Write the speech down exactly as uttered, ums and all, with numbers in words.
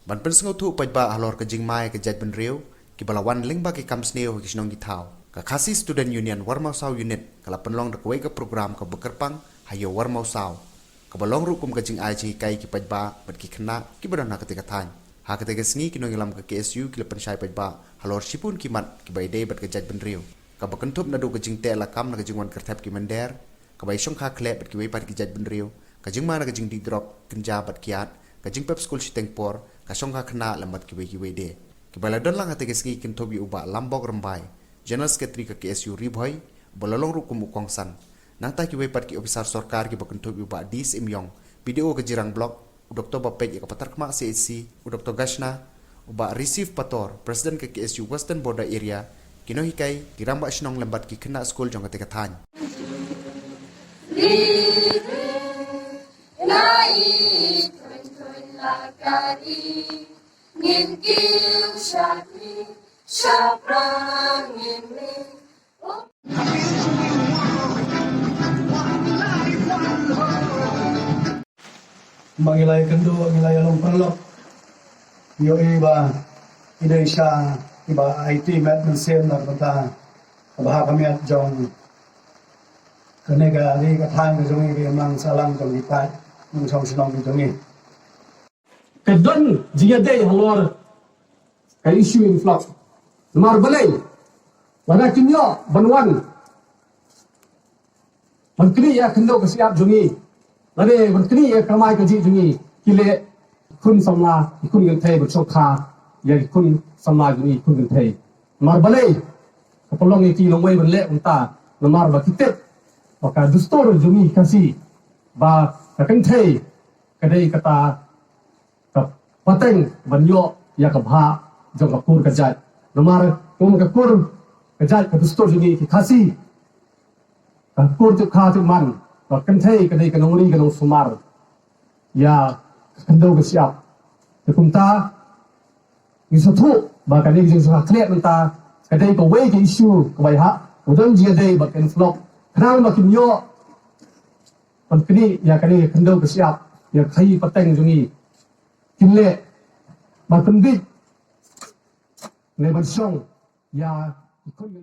Ban pynsngewthuh paidbah halor ka jingma ïa ka jaitbynriew, kiba la wan lyngba ki kam sniew ha ki shnong ki thaw, ka Khasi Student Union Warmawsaw Unit ka la pynlong da kawei ka program kaba kyrpang ha Ïew Warmawsaw, kaba long ruh kum ka jingai jinghikai ki paidbah bad ki khynnah kiba don ha katei ka thaiñ. Ha katei ka sngi ki nongïalam ka K S U ki la pynshai paidbah halor shibun ki mat kiba ïadei bad ka jaitbynriew, kaba kynthup naduh ka jingteh lakam na ka jingwan kyrthep ki mynder, kaba ïashongkha khleh bad kiwei pat ki jaitbynriew, ka jingma na ka jingdih drok, kynja bad kiad, ka jingpep skul shiteng por, ka shongkha khynnah lem bad kiwei kiwei de. Kiba la don lang ha katei ka sngi ki kynthup ïa u Bah Lambok Rymbai, General Secretary ka K S U Ri Bhoi, uba la long ruh kum u kongsan. Nangta kiwei pat ki ophisar sorkar kiba kynthup ïa u Bah D Syiemlieh, B D O ka Jirang Block, u Doktor ba peit ïa ka Patharkhmah C H C, u Doktor Gashna, u Bah Receive Pator, President ka K S U Western Border Area, ki nonghikai, ki rangbah shnong lem bad ki khynnah skul jong katei ka thaiñ. Ba ngi la ïakynduh, ngi la ïalong paralok. Ïohi ba i dei sha iba aiti met mynsiem na ka bynta ka bha ka miat jong kane ka ri ka thaiñ ka jong ngi, ka imlang sahlang jong ki paid nongshong shnong ki jong ngi. Ka don jingïadei halor ka issue influx. Namar balei? Lada kin ïoh ban wan ban knieh ïa ka khyndew ka shyiap jong ngi, lane ban knieh ïa ka kamai kajih jong ngi, ki leh ki khun samla, ki khun kynthei ban shongkha ïa ki khun samla jong ngi, ki khun kynthei. Namar balei? Ka pynlong ïa ki nongwei ban leh kumta, namar ba ki tip ba ka dustur jong ngi Khasi, ba ka kynthei ka dei kata ka pateng ban ïoh ïa ka bhah jong ka kur ka jait. Namar kum ka kur ka jait, ka dustur jong ngi ki Khasi, ka kur tip kha tip man, ka kynthei ka dei ka nongri ka nongsumar ïa ka khyndew ka shyiap. Te kumta ngi sngewthuh ba kane ka jingshongkha khleh mynta ka dei kawei ka issue kaba ïahap, ka don jingïadei bad ka influx, khnang ba kin ïoh ban knieh ïa kane ka khyndew ka shyiap, ïa ka khaïi pateng jong ngi. Kin leh ban pynbeit ne ban shong ïa ki khun.